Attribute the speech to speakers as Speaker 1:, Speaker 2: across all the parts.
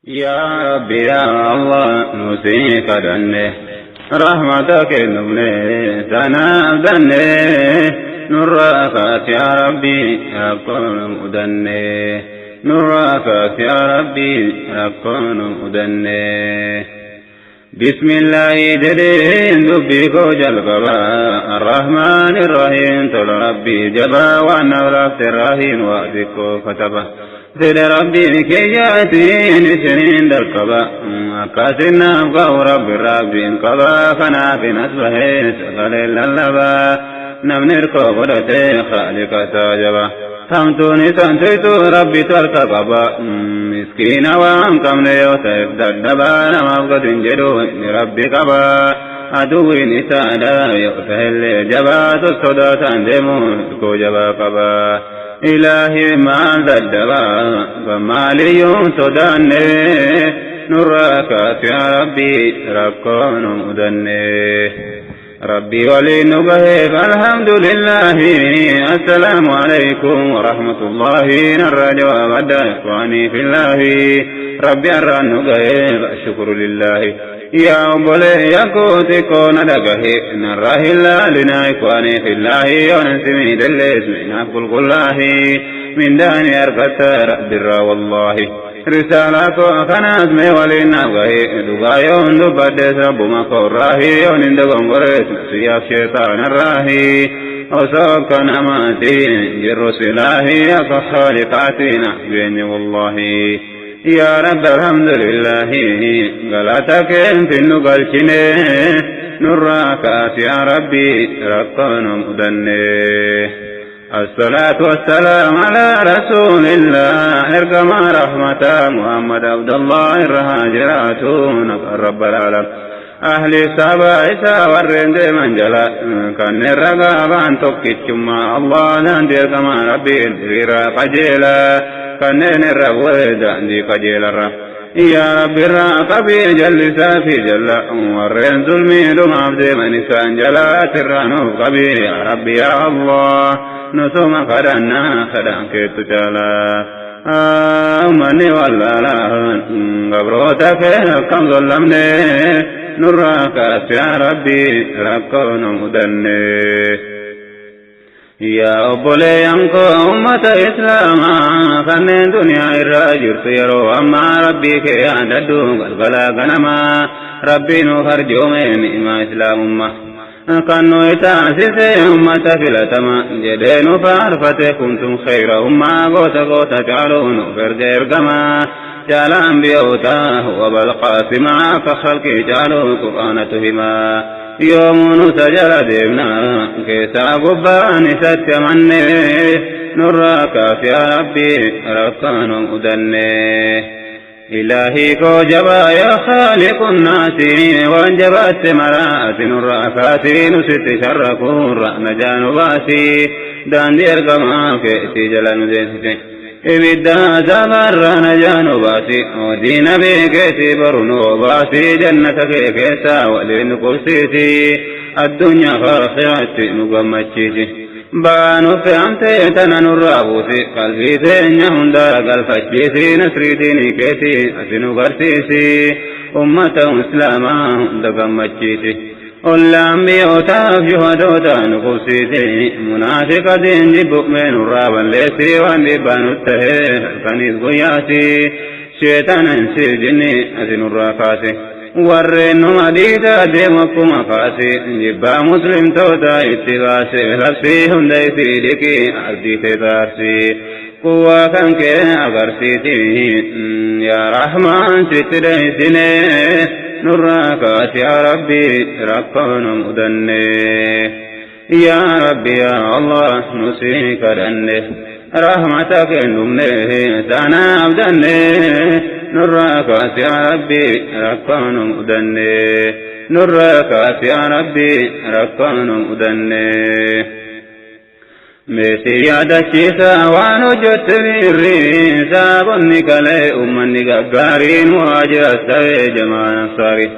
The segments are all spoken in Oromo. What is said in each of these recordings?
Speaker 1: Yaa Rabbi yaa Allah nu sii kadhanne, rahmata kennumne sanaaf danne, nurraa kaasi yaa Rabbi rakkoo nu mudanne, nurraa kaasi yaa Rabbi rakkoo nu mudanne. Bismillaahi jedheen dubbii koo jalqaba, Arrahmaan Irrahiim tola Rabbii jabaa, waan naaf laafte Irrahiim waa xiqqoo kataba. Fedha Rabbii kiyyaatiin isiniin dhaqqaba, akkasin naaf ga'u Rabbi irraa abdiin qaba, kanaafin as bahee sagaleen lallaba, namni hirkoo godhatee Khaaliqa isaa jaba. Hamtuun isaan tuytu Rabbitu harka qaba, miskiina waan qabne yoo ta'eef dadhaba, namaaf gad hin jedhu inni Rabbi qaba. Aduwwiin isaadha yoo ta'ellee jabaa, sodaataan deemu hirkoo jabaa qaba. Ilaahi maal dadhaba kan maaliyyuu sodaanne, nurraa kaasi yaa Rabbi rakkoo nu mudanne. Rabbi waliin nu gaheef alhamdulillahi. Assalaamu alaykum warahmatullahi, narraa jawaabadha ikhwaanii fillahi. Rabbi har'aan nu gaheef ashukuru lillahi. Yaa obboleeyyan koo xiqqoo na dhagahe, narraa hin laalinaa ikhwaanii fillahi, yoonan si miidhallees minaaf qulqullaahi, mindaani argatta Rabbirraa wallaahi. Risaalaa koo kanaas mee waliin naaf gahe, dhugaa yoon dubbadhes Rabbuma koorraahi, yoon hin dogongorees nafsiyyaaf sheexaanarraahi. Osoo akka namaatiin jirru silaahi, akka khaaliqaatiin geenye wallaahi. Yaa Rabbi alhamdulillahi, galata keen finnu galchine, nurraa kaasi yaa Rabbi rakkoo nu mudanne. الصلاة والسلام على رسول الله، إرقم رحمة محمد عبد الله الرهاجراتون رب العالم، أهل سبا إسا ورين من جلا كان الرقابان تكتشما الله دان إرقم ربي غير قجيلا كان الرقوة دان قجيلا. يا ربي الراقبي جل سافي جل ورين ظلمي لما عبد من إسان جلات الرانو قبي، يا ربي يا الله نسوم خدنا خدان كيت جلا. أمني والله قبروتك كم ظلمني، نراك يا ربي ركون مدني. Yaa obboleeyyan koo ummata Islaamaa kanneen duniyaa irra jirtu, yeroo ammaa Rabbii kee yaadadhu galgala ganamaa. Rabbii nuuf arjoome ni'maa Islaamummaa kan nu taasise ummata filatama jedhee nu faarfate, kuntum khayra ummaa, goota goota caalu nuuf erga ergamaa jaala ambiyootaa wabal qaasimaa, akka khalqii caalu Qur'aanatu himaa. Yoomuu nu jala deemna keessaa gubbaan isatti amanne, nurraa kaasi yaa Rabbi rakkaa nu mudanne. Ilaahii koo jabaa, yaa khaaliqu naasi, waan jabaatte maraati nurraa kaasi, nu sitti sharrakuurra najaa nu baasi, daandii ergamaa keetii jala nu deessise, ibidda azabarra najaa nu baasi, diina beekeeti baru nu baasi, jannata kee keessa waliin nu qubsiisi, addunyaa fi aakhiraatti nu gammachiisi. Baanu fe'amtee tana nurraa buusi, qalbii teenya hundaa galfachiisi, nasrii diinii keetii ati nu garsiisi, ummata Islaamaa hunda gammachiisi. Ollaan biyyootaaf shuhadoota nu qubsiisi, munaafiqa diin jibbu mee nurraa balleessi, waan dhiibbaa nu tahee halkaniis guyyaasi, sheexana insiif jinni ati nurraa kaasi. Warreen numa dhiitaa deemu akkuma kaasi, jibbaa Muslimtoota itti baase, labsii hunda isii dhiqi, ardii teetaarsi, quwwaa kan kee agarsiisi. Yaa Rahmaan sitti dheeysine, nurraa kaasi yaa Rabbi rakkoo nu mudanne. Yaa Rabbi yaa Allah nu sii kadhanne, rahmata kennumne sanaaf danne, nurraa kaasi yaa Rabbi rakkoo nu mudanne, nurraa kaasi yaa Rabbi rakkoo nu mudanne. Meesii yaadachiisa waan hojjette miirri saabonni kalee, ummanni gaggaariin muhaajiras ta'ee jamaan ansaarii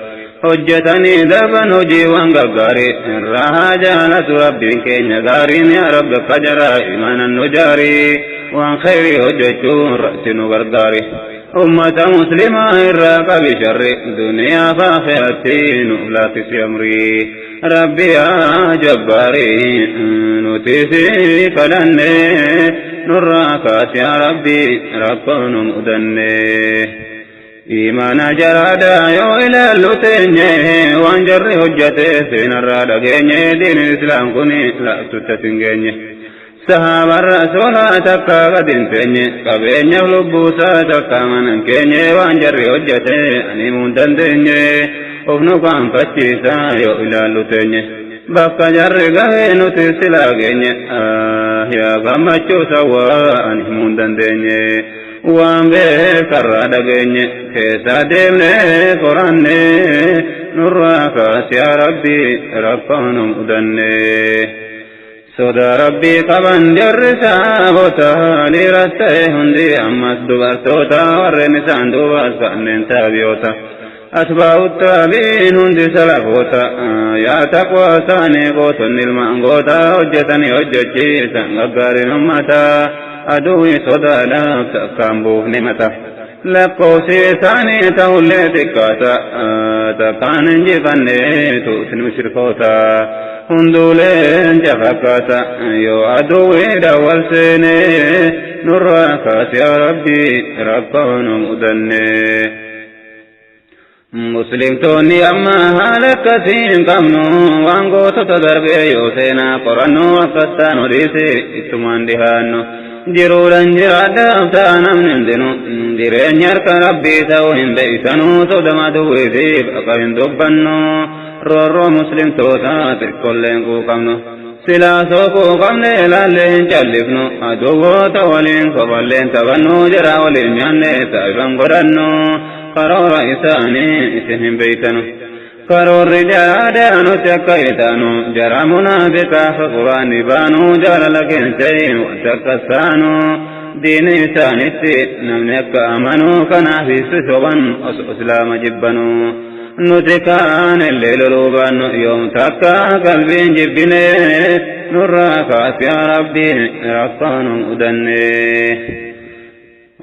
Speaker 1: hojjetanii darban hojiiwwan gaggaarii, irraa haa jaalatu Rabbiin keenya gaariin. Yaa Rabbi akka jaraa imaanan nu jaarii, waan khayrii hojjechuu irratti nu gargaari. Ummata muslimaa irraa qabi sharri, duniyaa fi akhiratti nuuf laaffisi amrii. Rabbi yaa jabbaarii nuti si kadhanne, nurraa kaasi yaa Rabbi rakkoo nu mudanne. Imaana jaraadhaa yoo ilaallu teenye, waan jarri hojjate seenarraa dhageenye, diinin islaam kun laaftutti as hin geenye. Sahaabaan rasuulaa takka gad hin teenye, qabeenyaaf lubbuusaa takka mana hin keenye, waan jarri hojjate ani himuu hin dandeenye, of nu qaanfachiisa yoo ilaallu teenye. Bakka jarri gahee nuti silaa geenye, yaa gammachuu sawwaa ani himuu hin dandeenye. Waan beekarraa dhageenye keessa deemnee qoranne, nurraa kaasi yaa Rabbi rakkoo nu mudanne. Sodaa Rabbii qaban jarri sahaabota, dhiiras ta'e hundi ammas dubartoota, warreen isaan duubaas kanneen taabiyoota. Atbaa'u taabi'iin hundi salafoota, yaa taqwaa isaanii gootonni ilmaan goota, hojjetanii hojjechiisan gaggaariin ummata, aduwwi sodaadhaaf takkaan buufne mata. Lakkoofsi isaanii ta'ullee xiqqaata, takkaan injifanne tuutni mushrikoota. Hunduu leenca fakkaata yoo aduwwi dawwal seene, nurraa kaasi yaa Rabbi rakkoo nu mudanne. Muslimtoonni amma haala akkasii hin qabnu, waan gootota darbee yoo seenaa qorannu, akkas taanu dhiisi ittumaan dhihaannu. Jiruudhaan jiraadhaaf ta'a namni hundinu, jireenya harka Rabbii ta'uu hin beeksanu, sodama duwwiitiif akka hin dubbannu, roorroo muslimtootaa xiqqolleen quuqamnu. Silaa sookuu qabne ilaallee hin callifnu, aduwwoota waliin kophalleen taphannu, jaraa waliin nyaanne saayifan godhannu, karoora isaanii isin hin beektanu. Karoorri jaraadhaa nuti akka itaanu, jara munaafiqaaf quraanni baanu, jaalala keensee wanta akkas taanu, diini isaanitti namni akka amanu, kanaaf soban osoo islaama jibbanu. Nuti kaan illee loluu baannu yoom takka qalbiin jibbine, nurraa kaasi yaa Rabbi rakkoo nu mudanne.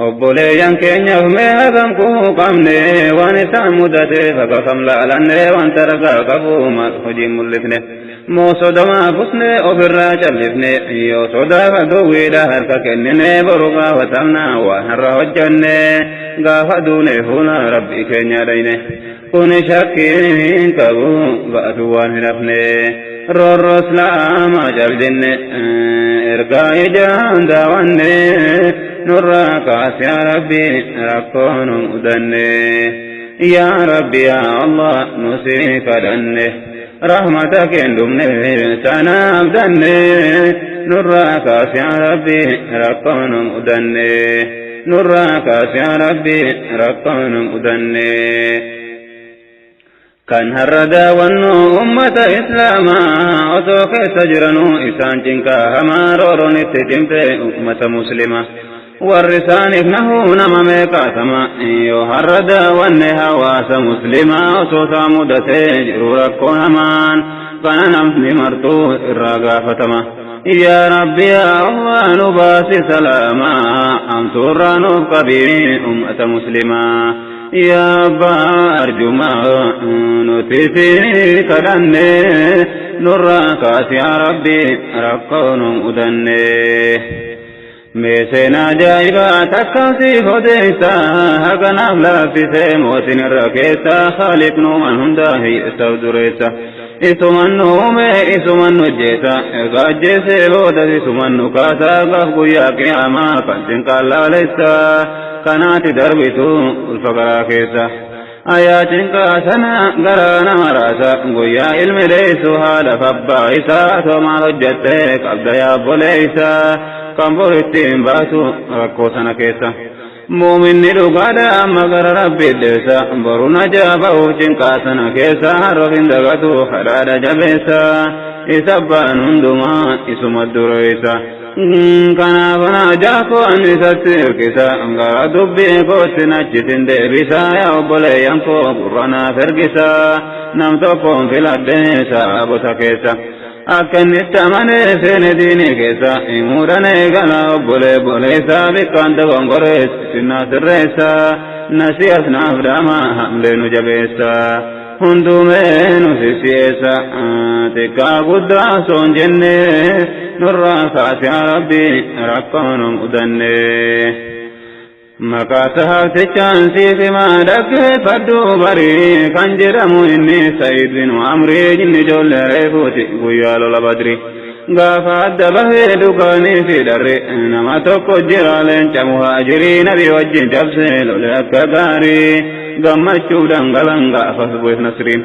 Speaker 1: Obboleeyyan keenyaaf mee hagam quuqamne, waan isaan mudateef akka kam laalanne, wanta ragaa qabu maal hojii mul'ifne. Moo sodamaa fusne ofirraa callifne, yoo sodaaf aduwwiidha harka kennine, boru gaafatamna waan har'a hojjanne, gaafa duune fuula Rabbii keenya dhayne. Kun shakkii hin qabu ba'atu waan hin hafne. Roorroo islaamaa cal jenne ergaa ijaan daawwanne, nurraa kaasi yaa Rabbi rakkoo nu mudanne. Yaa Rabbi yaa Allah nu si kadhanne, rahmata keen dhumne sana abdanne, nurraa kaasi yaa Rabbi rakkoo nu mudanne. Nurraa kaasi yaa Rabbi rakkoo nu mudanne. Kan har'a daawwannu ummata islaamaa osoo keessa jiranuu isaan cinqaa hamaa rooroon itti cimte ummata muslima. Warri isaaniif nahuu nama meeqaatama, yoo har'a daawwanne hawaasa muslimaa osoo isaa mudatee jiru rakkoo hamaan, kana namni martuu irraa gaafatama. Yaa Rabbi yaa Allah nu baasi salaamaa, hamtuurraa nuuf qabi ummata muslimaa. Yaa abbaa arjumaa nuti si kadhanne, nurraa kaasi yaa Rabbi rakkoo nu mudanne. Mee seenaa ajaa'ibaa takka siif odeessa, haga naaf laaffisee mootiin irra keessa, haaliqnuuman hundaa hiyyeessaaf dureessa. Isuman nu uume, isuman nu ajjeesa, erga ajjeesee boodas isuman nu kaasa, gaaf guyyaa qiyaamaa kan cinqaan laalessa, kanaati darbitu ulfa garaa keessa. Ayaa cinqaa sana garaa nama raasa, guyyaa ilmi deessu haadha abbaa isaa, otoo maal hojjatte qabda yaa obboleessa, kan bor ittiin baasu rakkoo sana keessa. Muuminni dhugaadha amma gara Rabbii dheessa, boru najaa ba'uuf cinqaa sana keessa, har'a hin dagatu kadhaadha jabeessa, isa abbaan hundumaa isuma dureessa. Kanaaf naajaa koo ani isatti hirkisa, gara dubbii kootti nachisin deebisa, yaa obboleeyyan koo gurra naaf ergisa, nam tokkoon filadhe sahaabota keessa. Akka inni itti amanee seene diinii keessa himuudhaan eegala obbolee boleessaa bikkaan dogongorees sinnaa sirreessa nasi'as naaf dhaama hamlee nu jabeessa hunduumee nu sisi'eessa xiqqaa guddaa osoo hin jenne nurraa kaasi yaa rabbi rakkoo nu mudanne. Maqaa sahaabtichaan siif himaa dhaggeeffadhu barii kan jedhamu inni Sa'iid bin Amrii inni ijoollee reefuuti guyyaa lola Badri. Gaafa adda bahee dhugaanii fi dharri nama tokko jira leenca muhaajirii nabi wajjin cabsee lole akka gaarii gammachuuf dhangalan gaafas bu'eef nasriin.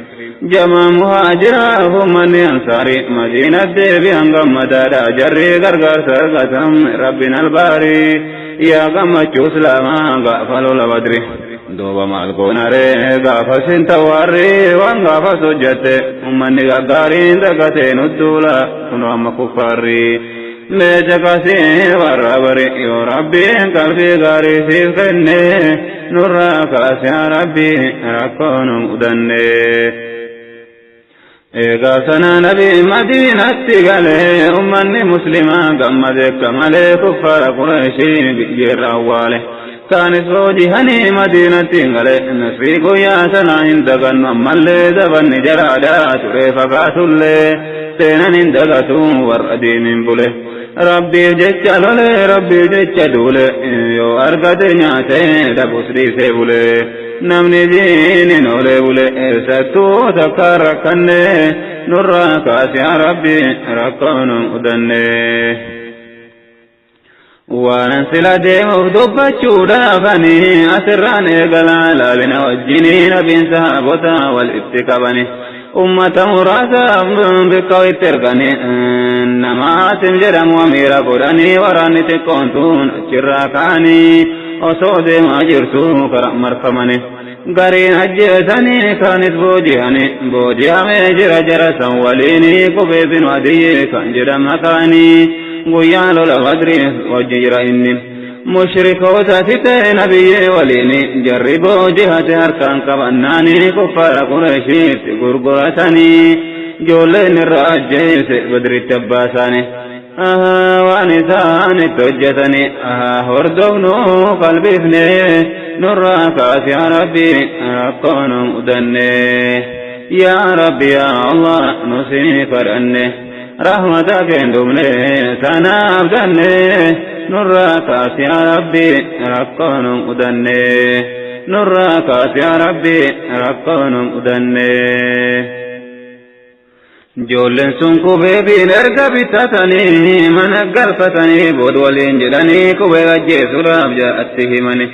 Speaker 1: Jamaa muhaajiraa ummanni ansaarii madiinat deebi'an gammadaadha jarri gargaarsa argatan rabbin albaarii yaa gammachuu islaamaa gaafa lola badri. Duuba maal goonaree gaafa sin tawaarri waan gaafas hojjatte ummanni gaggaariin dagatee nudduula kunoo amma kuffaarri. Mee caqasii warra bari yoo rabbiin qalbii gaarii siif kenne nurraa kaasi yaa rabbi rakkoo nu mudanne. Eegaa sana nabi madiinatti galee ummanni muslimaa gammade akka malee kuffaara qureeshii biyyeerra awwaale. Kaanis boojihanii madiinatti gale nasrii guyyaa sanaa hin dagannu ammallee zabanni jaraadhaa turee fagaatullee seenan hin dagatu warra diiniin bule. Rabbiif jecha lole rabbiif jecha duule yoo argate nyaate dhabus dhiisee bule. Namni diiniin olee bule eessattuu takka rakkanne nurraa kaasi yaa rabbi rakkoo nu mudanne. Waanan sila deemuuf dubbachuudhaafani asirraan eegalaa laalina wajjinii nabiin sahaabota walitti qabani. Ummata muraasa bikka itti ergani nama Aasim jedhamu amiira godhanii waraanni xiqqoon tun achirraa ka'anii osoo deemaa jirtu karaa marfamani. Gariin ajjeesanii kaanis booji'anii booji'amee jira jara san waliinii qubee binu adiyyee kan jedhan makaanii guyyaa lola badrii wajji jira inni. Mushrikoota fixee nabiyyee waliini jarri boojihate harkaan qabannaanii kuffaara qureeshiitti gurguratanii ijoolleen irra ajjeese badritti abbaa isaanii. Waan isaan itti hojjetani hordofnu qalbifne nurraa kaasi yaa rabbi rakkoo nu mudanne. Yaa rabbi yaa Allah nu sii kadhanne rahmata keen dhumne sana abdanne nurraa kaasi yaa rabbi rakkoo nu mudanne. Nurraa kaasi yaa rabbi rakkoo nu mudanne. Ijoolleen sun qubee biin erga bitatanii mana galfatanii bood waliin jedhanii qubee ajjeesuudhaaf jaratti himani.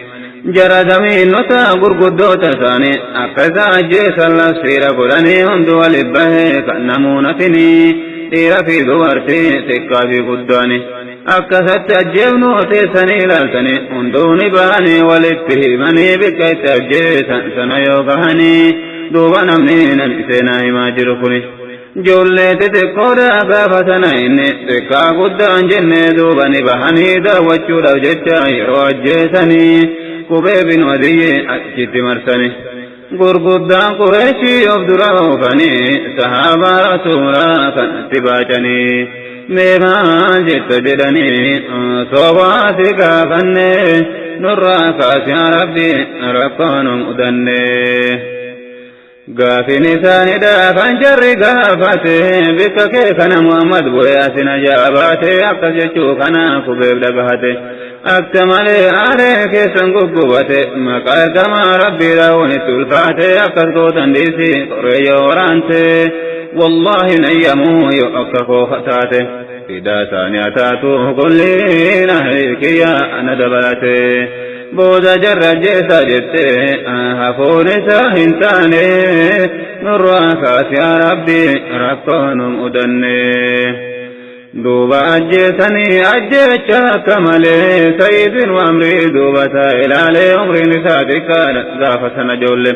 Speaker 1: Jara damiinota gurguddoota isaanii akka isa ajjeesan labsiira godhanii hundi waliif bahee kan namuunatinii dhiira fi dubartii xiqqaa fi guddaani. Akkasatti ajjeefnu teessanii ilaaltanii hunduu ni bahanii walitti himanii bikka itti ajjeesan sana yoo gahanii duuba namni nami seenaa himaa jiru kuni. Ijoollee xixiqqoodha gaafa sana inni xiqqaa guddaan jenne duuba ni bahanii daawwachuudhaaf jecha yeroo ajjeesanii qubee binu adiyyi achitti marsanii. Gurguddaan Qureeshii of dura oofanii sahaabaa rasuulaa kanatti baacanii mee maal jetta jedhanii sobaa si gaafanne nurraa kaasi yaa rabbi rakkoo nu mudanne. Gaafin isaanidha kan jarri gaafate bikka kee kana Muhammad bu'ee asin ajaabaate akkas jechuu kana kubeef dhagahate. Akka malee aaree keessan guggubate maqaa ergamaa rabbii dhahuun itti ulfaate akkas gootan dhiisi qoree yoo waraante wallaahi nayyamuu yoo akka koo taate fidaa isaanii haa taatu kulliin kiyya ana dabalate booda jarra ajjeesaa jette hafuun isaa hin taane nurraa kaasi yaa rabbi rakkoo nu mudanne. Duuba ajjeesanii ajjeecha akka malee Sa'iid bin Amrii duuba isaa ilaalee umriin isaa xiqqaadha gaafa sana ijoollee.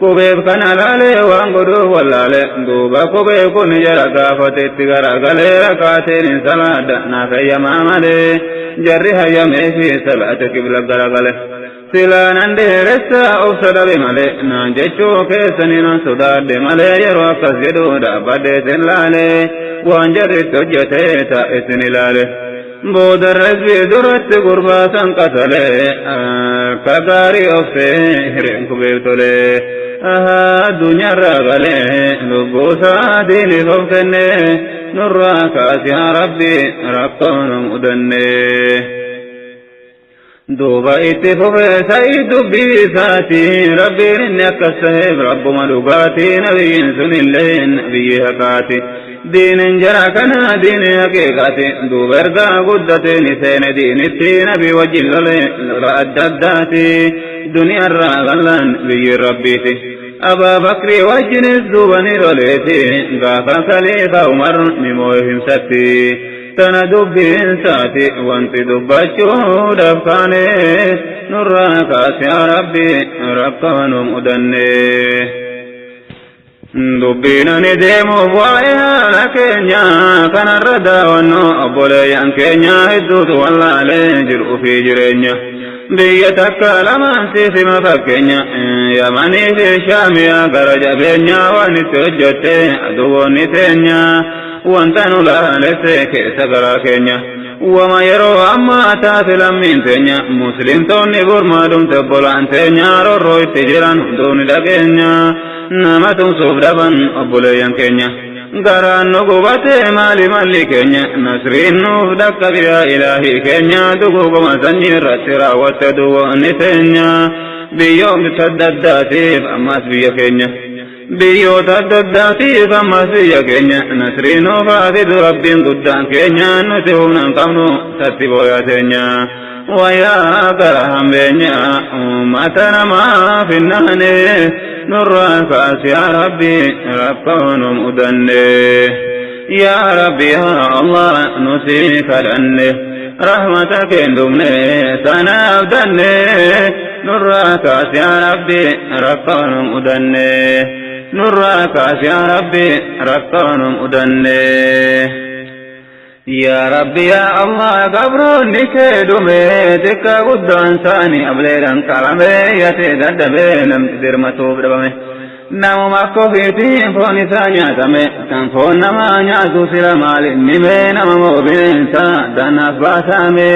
Speaker 1: Qubeef kana laalee waan godhuuf wallaale duuba qubee kun jara gaafate itti garagalee rakaateen hin salaadha naaf hayyamaa malee jarri hayyameefi salaate qibla garagale. Silaa nan dheeressa obsa dhabe malee naan jechuu keessanii nan sodaadhe malee yeroo akkas jedhu dhaabbadheetin laalee. Waan jarritti hojjete taa'etin ilaale. Booda rabbii duratti gurbaa san qatalee akka gaarii obsee hireen kubeef tolee. Addunyaarraa galee lubbuu isaatiif of kennee nurraa kaasi yaa rabbi rakkoo nu mudannee. Duuba itti fufee sa'ii dubbii isaati rabbiin inni akkas ta'eef rabbuma dhugaati nabiyyiin sunillee nabiyyi haqaati. Diinin jara kana diini haqiiqaati duuba ergaa guddate ni seene diinitti nabii wajjin lole lola adda addaati duniyaarraa gallaan biyyi rabbiiti. Abaa Bakrii wajjinis duuba ni loleeti gaafa khaliifa Umar ni moo'e himsatti. Tana dubbiin isaati wanti dubbachuudhaaf kaane nurraa kaasi yaa rabbi rakkoo nu mudanne. Dubbiin ani deemuuf waa'ee haala keenya kanarra daawwannu obboleeyyan keenya hedduutu wallaalee jiru fi jireenya. Biyya takka lamaan siif hima fakkeenya Yamanii fi Shaamiyaa gara jabeenya waan itti hojjette aduwwoonni teenya wanta nu laalesse keessa garaa keenya. Wama yeroo ammaa taate lammiin teenya muslimtoonni gurmaa dhumte obbolaan teenya roorroo itti jiran hunduu ni dhageenya nama tumsuuf dhaban obboleeyyan keenya. Garaan nu gubate maali malli keenya nasriin nuuf dhaqqabi yaa ilaahii keenya duguuguma sanyii irratti raawwatte duwwoonni teenya biyyoota adda addaatiif ammas biyya keenya. Biyyoota adda addaatiif ammas biyya keenya nasriin nuuf haa fidu rabbiin guddaan keenya nuti humna hin qabnu tatti booyaa teenya. Wayaa gara hambeenya uummata namaaf hin naane nurraa kaasi yaa rabbi rakkoo nu mudanne. Yaa rabbi yaa Allah nu si kadhanne rahmata kee hin dhumne sana abdanne nurraa kaasi yaa rabbi rakkoo nu mudanne. Nurraa kaasi yaa rabbi rakkoo nu mudanne. Yaa Rabbi yaa Allah gabroonni kee dhume xiqqaa guddaan isaanii ableedhaan qalame yatee dadhabee namni dirmatuuf dhabame. Namuma akka ofiitiin foon isaa nyaatame kan foon namaa nyaatu sila maal inni mee nama moo bineensa danaaf baasame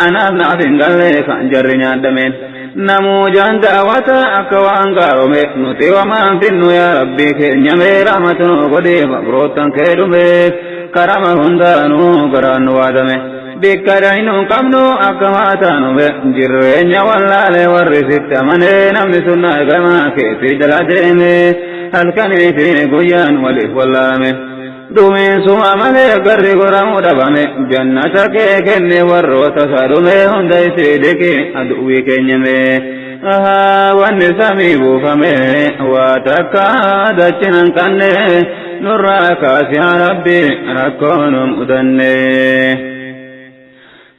Speaker 1: anaaf naaf hin galle kan jarri nyaadhameen. Namuu jaan daawwata akka waan gaarome nuti wamaan finnu yaa Rabbii keenya mee rahmata nu godhi gabroottan kee dhumeef karama hundaanuu garaan nu waadame. Bikka dhaynu hin qabnu akka maataanume jireenya wallaale warri sitti amane namni sunnaa eegamaa keetii jala deeme halkanii fi guyyaan waliif wallaalame. Dumeensuma malee garri goramuu dhabame jannata kee kenne warroota isaa dhume hunda isii dhiqi aduwwii keenyame. Wanni samii buufame waa takka dachin hanqanne nurraa kaasi yaa rabbi rakkoo nu mudanne.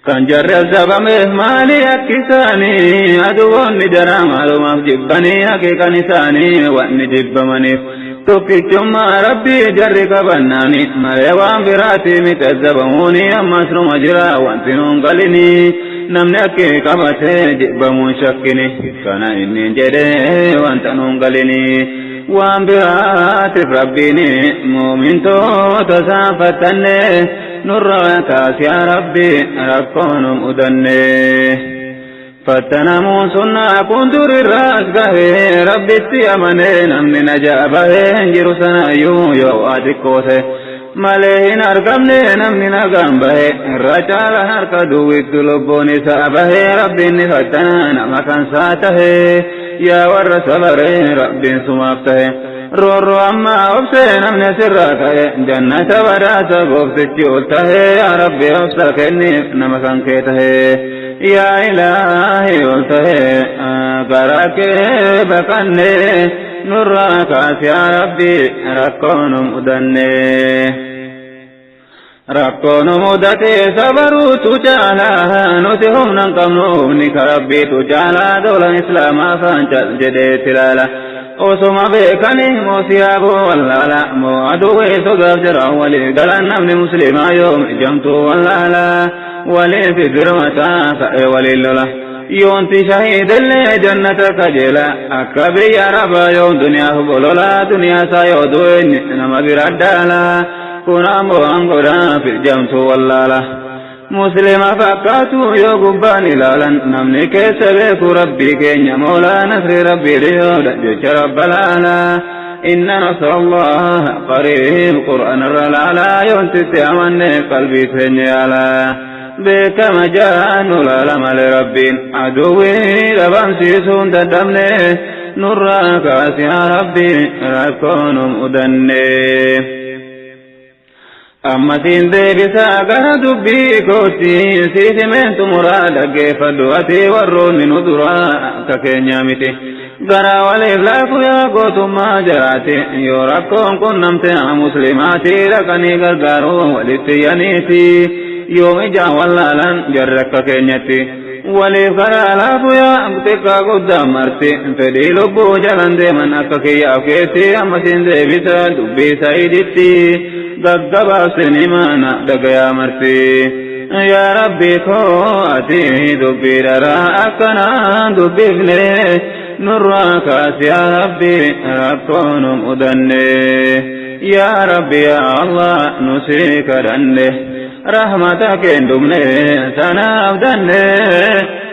Speaker 1: Kan jarri azabameef maali akki isaanii aduwwoonni jaraa maalumaaf jibbanii haqiiqan isaanii wanni jibbamaniif tokkichummaa rabbii jarri qabannaani malee waan biraatii miti azabamuuni ammas numa jira wanti nuun galinii namni akki qabatee jibbamuun shakkini kana inni jedhee wanta nuun galinii waan biraatiif rabbiin muumintoota isaan fattanne nurraa kaasi yaa rabbi rakkoo nu mudanne. Fattanamuun sunnaa kun durirraas gahee rabbitti amanee namni najaa bahee hin jiru sanaayyuu yoo waa xiqqoo ta'e malee hin argamne namni nagaan bahe irra caala harka duwwittu lubbuun isaa bahee rabbiin ni fattana nama kan saa tahee yaa warra sabaree rabbiin sumaaf tahe. Roorroo ammaa obsee namni asirraa ka'e jannata badhaasa gooftichi ol tahe yaa rabbi obsa kenniif nama kan kee tahe yaa ilaahi ol tahe gara kee baqanne nurraa kaasi yaa rabbi rakkoo nu mudanne. Rakkoo nu mudate sabaruutu caala nuti humna hin qabnu humni ka rabbiitu caala doolan islaamaa faan cal jedhee tilaala. Osoma beekanii moo siyaaboo wallaala moo aduwwee sodaaf jara walii galan namni musliimaa yoom ijamtuu wallaala waliif dirmataa ka'ee waliin lola. Yoonti shahiidillee jannata kajeela akka biyya arabaa yoom duniyaaf bolola duniyaa isaa yoo du'e nama bira daala. Kun ammoo aangoodhaaf jamtuu wallaala. Muslima fakkaatu yoo gubbaan ilaalan, namni keessa beeku Rabbii keenya moolaa. Nasri Rabbii dhiyoodha jecha Rabba laalaa. Inna nasra Allah qariib Qur'aan irra laalaa, yoontitti amanne qalbii teenya yaalaa. Beekama jaannu laala malee Rabbiin aduwwii dhabamsiisuun dadhabne. Nurraa kaasi yaa Rabbi rakkoo nu mudanne. Ammasiin deebisaa gara dubbii kootti, siif himeen xumuraa, dhaggeeffadhu ati. Warroonni nu duraa akka keenyaa miti. Garaa waliif laafu yaa gootummaa jaraati. Yoo rakkoon qunnamte muslimaati, dhaqanii gargaaruu walitti yaniiti. Yoo ijaan wallaalan jarri akka keenyatti. Waliif garaa laafu yaa xiqqaa guddaa marti. Fedhii lubbuu jalan deeman akka kiyyaaf keetti. Ammasiin deebisa dubbii Sa'iditti. Gaggabaabsin imaana dhagayaa marti. Yaa Rabbi koo, ati dubbii dharaa akkanaan dubbifne. Nurraa kaasi yaa Rabbi rakkoo nu mudanne. Yaa Rabbi, yaa Allah, nu sii kadhanne. Rahmata keen dhumne sanaaf danne.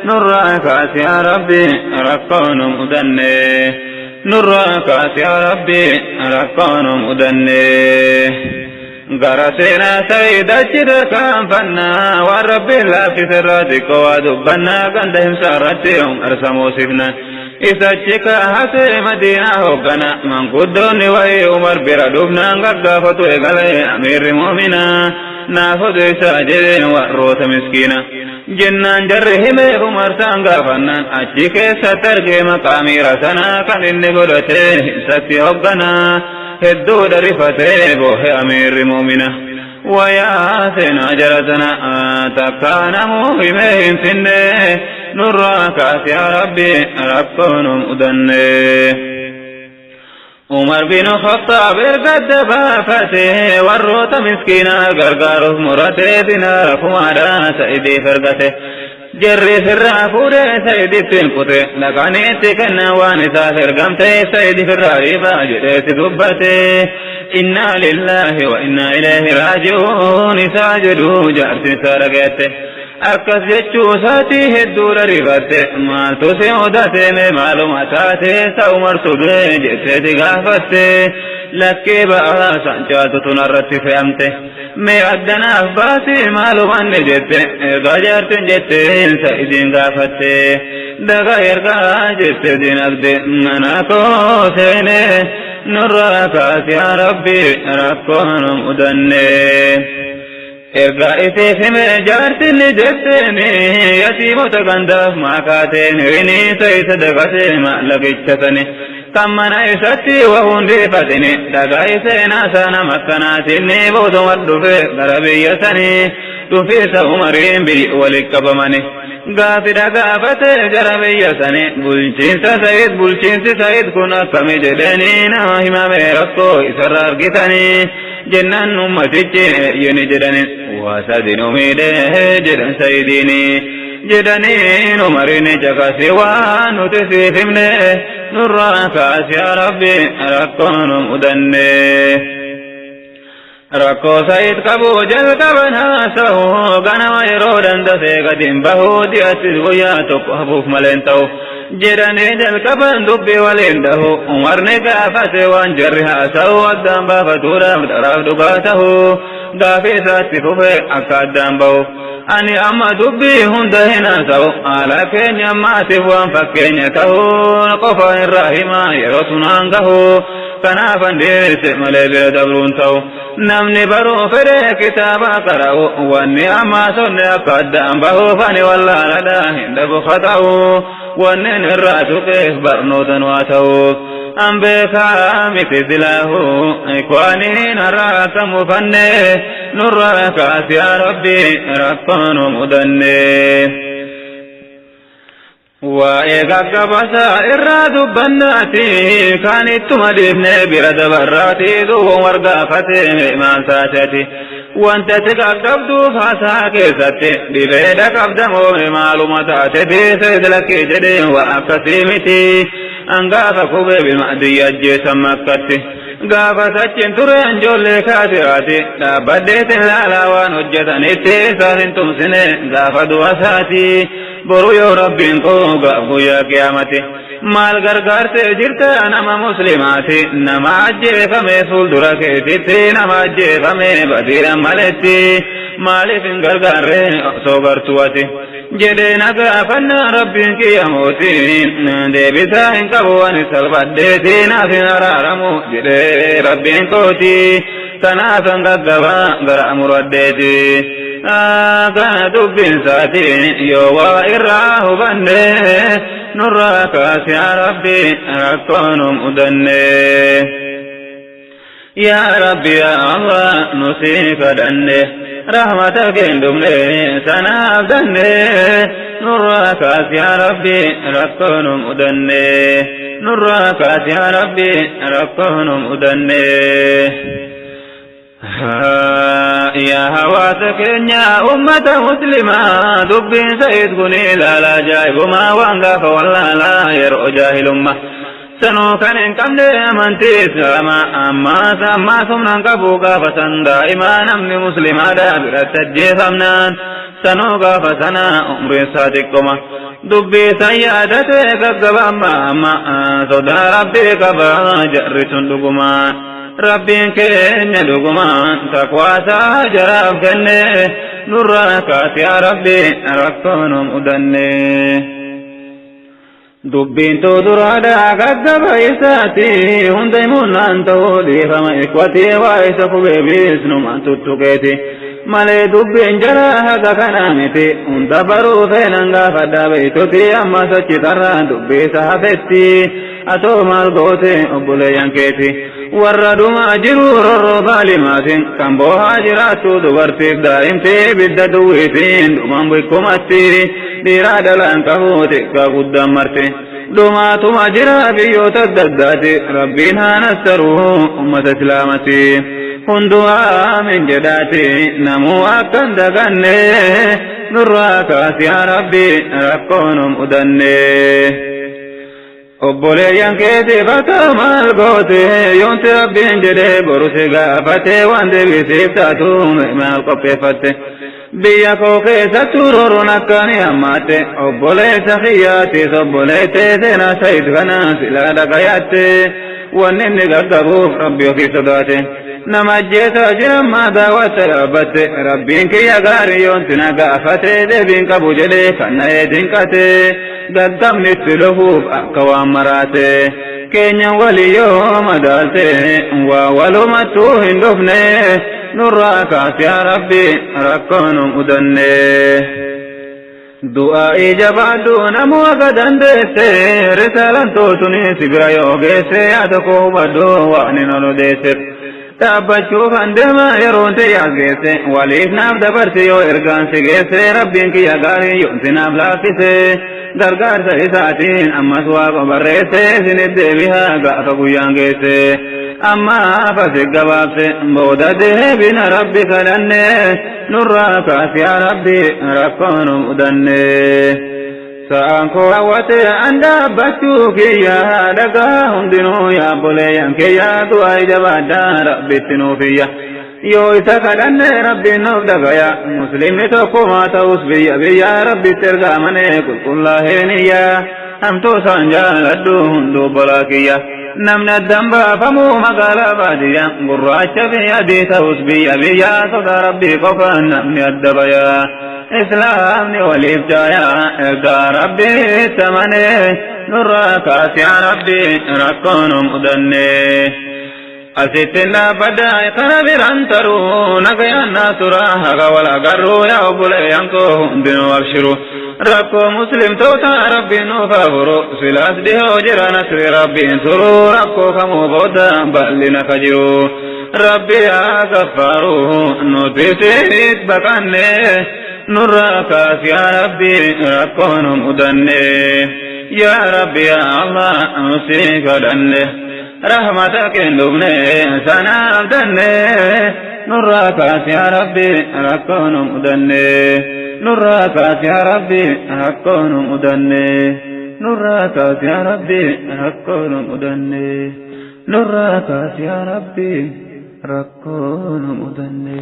Speaker 1: Nurraa kaasi yaa Rabbi rakkoo nu mudanne. Nurraa kaasi yaa Rabbi rakkoo nu mudanne. Gara seenaa Sa'iidachi tarkaanfannaa, waan Rabbiin laaffise irraa xiqqoo waa dubbannaa. Ganda himsaa irratti arsamuusifna. Isachi kaahate Madiinaa hooggana. Manguddoonni wayii Umar bira dhufnaan, gaggaafatu eegale amiirri mu'minaa. Naaf odeessaa jedheen warroota miskiina. Jennaan jarri himee Umarsaan gaafannaan, achi keessatti argee maqaa miira sanaa kan inni godhate isatti hoogganaa. Hedduudha rifatee boohe amiirri mu'mina. Wayaa seenaa jara sana takkaa namuu himee hin finne. Nurraa kaasi yaa Rabbi rakkoo nu mudanne. Umar bin Khattaab erga adda baafate, warroota miskiinaa gargaaruuf murate, dinaara kumaadha Sa'idiif ergate. Jarri sirraa fuudhee Sa'iditti hin kute. Dhaqaniitti kennan waan isaaf ergamte. Sa'idi firraa riibaa jedheeti dubbate. Innaa lillaahi wa innaa ilayhi raaji'uun isaa jedhu jaartiin isaa dhageette. Akkas jechuu isaatii hedduudha rifatte. Maaltu si mudate, mee maaluma taate, sa Umartu du'e jetteeti gaafatte. Lakkee ba'aa sancaaltu tunarratti fe'amte. Mee addanaaf baasi maalumanne jette. Ergaa jaartin jette Sa'idiin gaafatte. Daga ergaa jette dinagde mana koo seene. Nurraa kaasi yaa Rabbi rakkoo nu mudanne. Ergaa isiif hime jaartin jetteeni, yatiimota gandaaf maakaateen rini isa dagatee maallaqicha sani. Kan mana isatti wa hundeeffatini dhagaa seenaa sana makkanaatiin booduma dhufe gara biyya sanii dhufiisa Umariin biyyi walitti qabamani. Gaafidha gaafate jara biyya sanii, bulchiinsa Sayid, bulchiinsi Sayid kun akkami jedhanii nama himame rakkoo isarra argitanii jennaan, ummatichi yeni jedhani, waa sadi nu miidhe jedhan Sayidiini jedhaniin. Umariin caqasi waan nuti siif himne. Nurraa kaasi yaa Rabbi rakkoo nu mudanne. Rakkoo Sayid qabu jalqaban haasa'u, ganama yeroo dandafee gadi hin bahu, di'attis guyyaa tokko hafuuf malee hin ta'u jedhanii jalqaban dubbii waliin dhahu. Umarni gaafate waan jarri haasa'u addaan baafatuudhaaf dharaaf dhugaa ta'u. Gaafii isaatti fufe akka addaan bahu. Ani amma dubbii hunda hin haasa'u, haala keenya ammaatiif waan fakkeenya ta'u qofa irraa himaa yeroo sunaan gahu. Kanaafan deesse malee bira dabruun ta'u. Namni baruu fedhe kitaaba qara'u, wanni ammaa sonne akka addaan bahuuf. Ani wallaaladha, hin dhabu kata'u, wanneen irraa tuqeef barnootan waa ta'u. An beekaa miti silaahu ikwaaniin har'a akka mufanne. Nurraa kaasi yaa Rabbi rakkoo nu mudanne. Waa'ee gaggabasaa irraa dubbannaati kan ittuma dhiifne bira dabarraati. Duuba wargaafate, maal taateeti wanta ati gaggabduuf haasaa keessatti dhibeedha qabdamoo, maaluma taate beesa? Lakkee jedhee, waa akkasii miti. Angaafa qubee bilmaadiyya ajjeesan Makkatti. Gaafa sachin ture ijoollee kaafiraati dhaabbadheetin laalaa waan hojjetanitti isaan hin tumsine gaafa du'a isaati boru yoo rabbiin koo gaaf guyyaa qiyaamati maal gargaartee jirta nama muslimaati nama ajjeefame fuuldura keetitti nama ajjeefame badiidhaan maletti maaliif hin gargaarre osoo gartuu ati jedhee na gaafannaa rabbiin kiyya mootiin deebisaa hin qabu ani salphadheeti naaf hin araaramu jedhee rabbiin kooti tanaafan gaggabaa gara muradheeti. Kana dubbiin isaatiin yoo waa irraa hubanne nurraa kaasi yaa rabbi rakkoo nu mudanne. Yaa Rabbi yaa Allah nu sii kadhanne rahmata keen dhumne sanaaf danne nurraa kaas yaa Rabbi rakkoo nu mudanne nurraa kaas yaa Rabbi rakkoo nu mudanne. Yaa hawaasa keenya ummata muslimaa dubbiin Sa'iid kun ilaala ajaa'ibumaa waan gaafa wallaalaa yeroo jaahilummaa. Sanuu kan hin qabne amantii islaamaa ammaas ammaas humna hin qabu gaafa san daa'imaa namni muslimaadha biratti ajjeefamnaan sanuu gaafa sana umriin isaa xiqqoma. Dubbii san yaadate gaggaba amma amma sodaa rabbii qaba jarri sun dhugumaan. Rabbiin keenya dhugumaan taqwaasaa jaraaf kenne nurraa kaasi yaa rabbi rakkoo nu mudanne. Dubbiin too duraadha gaggaba isaati hunda himuun ta'uu dhiifama ikwatii waa isa qubeebis numaan tuttuqeeti. Malee dubbiin jara haga kanaa miti hunda baruu feenan gaafadha beeytuti amma sochi tarraa dubbii isa hafetti atoo maal goote obboleeyyan keeti. Warra dhumaa jiru rorroo zaalimaatiin kan boohaa jiraattu dubartiif daa'imti ibidda duwwiitiin dhumaan bikkumatti dhiiraa dhalaan qabu xiqqaa guddaan marti. Dhumaatuma jira biyyoota adda addaati rabbiin haa nassaru ummata islaamati. Hunduu aamin jedhaati namuu akka hin daganne nurraa kaasi yaa rabbi rakkoo nu mudanne. Obboleeyyan keetiif haa maal goote yoonti rabbiin jedhee boru si gaafate waan deebisiif taatu maal qopheeffatte. Biyya koo keessattuu rooroon akkaanii hammaatte obboleessa kiyyaatis obboleettee seenaa sayid kana silaa dhagayaatte wanni inni gaggabuuf rabbi ofii sodaate. Nama ajjeesaa jiran maa daawwatta dhaabbatte rabbiin kiyya gaarii yoonti na gaafate deebiin qabu jedhee kan na dinqate. Gaggabni itti dhufuuf akka waan maraate keenyan walii yoo madaalte waa walumattuu hin dhufne nurraa kaasi yaa rabbi rakkoo nu mudanne. Du'aa'ii jabaadhu namuu akka dandeesse risaalaan tootuni si bira yoo geesse yaada koo hubadhu waan hin ol odeesseef. Dhaabbachuuf handeema yeroon tiyyaas geesse waliif naaf dabarsi yoo ergaan si geesse rabbiin kiyya gaarii yoomsi naaf laaffise gargaarsa isaatiin ammas waaqa barreesse isinit deebiha gaafa guyyaan geesse ammaaf asi gabaabse booda deebina rabbi kadhanne nurraa kaasi yaa rabbi rakkoo nu mudanne. Sa'aan koo raawwate an dhaabbachuu kiyya dhagaa hundinuu yaa obboleeyyan kiyya du'aa jabaadhaa rabbitti nuuf iyya. Yoo isa kadhanne rabbiin nuuf dhagaya muslimni tokkumaa ta'us biyya biyya rabbitti ergaamane qulqullaa'een iyya hamtuu isaan jaaladhu hunduu obbolaa kiyya. Namni addan baafamu magaalaa baadiyyaa gurraacha fi adii ta'us biyya biyya sodaa rabbii qofaan namni adda bayaa. Islaamni waliif jaaya ergaa rabbii tamane nurraa kaasi yaa rabbi rakkoo nu mudanne. Asitti dhaabbadha kana biraan taruu nagayaan naa tura haga wal agarru yaa obboleeyyan koo hundinuu abshiru. Rakkoo muslimtoota rabbiin nuuf haa furu silaas dhihoo jira nasri rabbiin turu rakkoo kamuu booda bal'ina ka jiru. Rabbi yaa gaffaaru nuti siit baqanne nurraa kaas yaa Rabbi rakkoo nu mudanne. Yaa Rabbi yaa Allah nu sii kadhanne rahmata keen dhufne sanaaf danne nurraa kaas yaa Rabbi rakkoo nu mudanne. Nurraa kaas yaa Rabbi rakkoo nu mudanne. Nurraa kaas yaa Rabbi rakkoo nu mudanne. Nurraa kaasi yaa Rabbi rakkoo nu mudanne.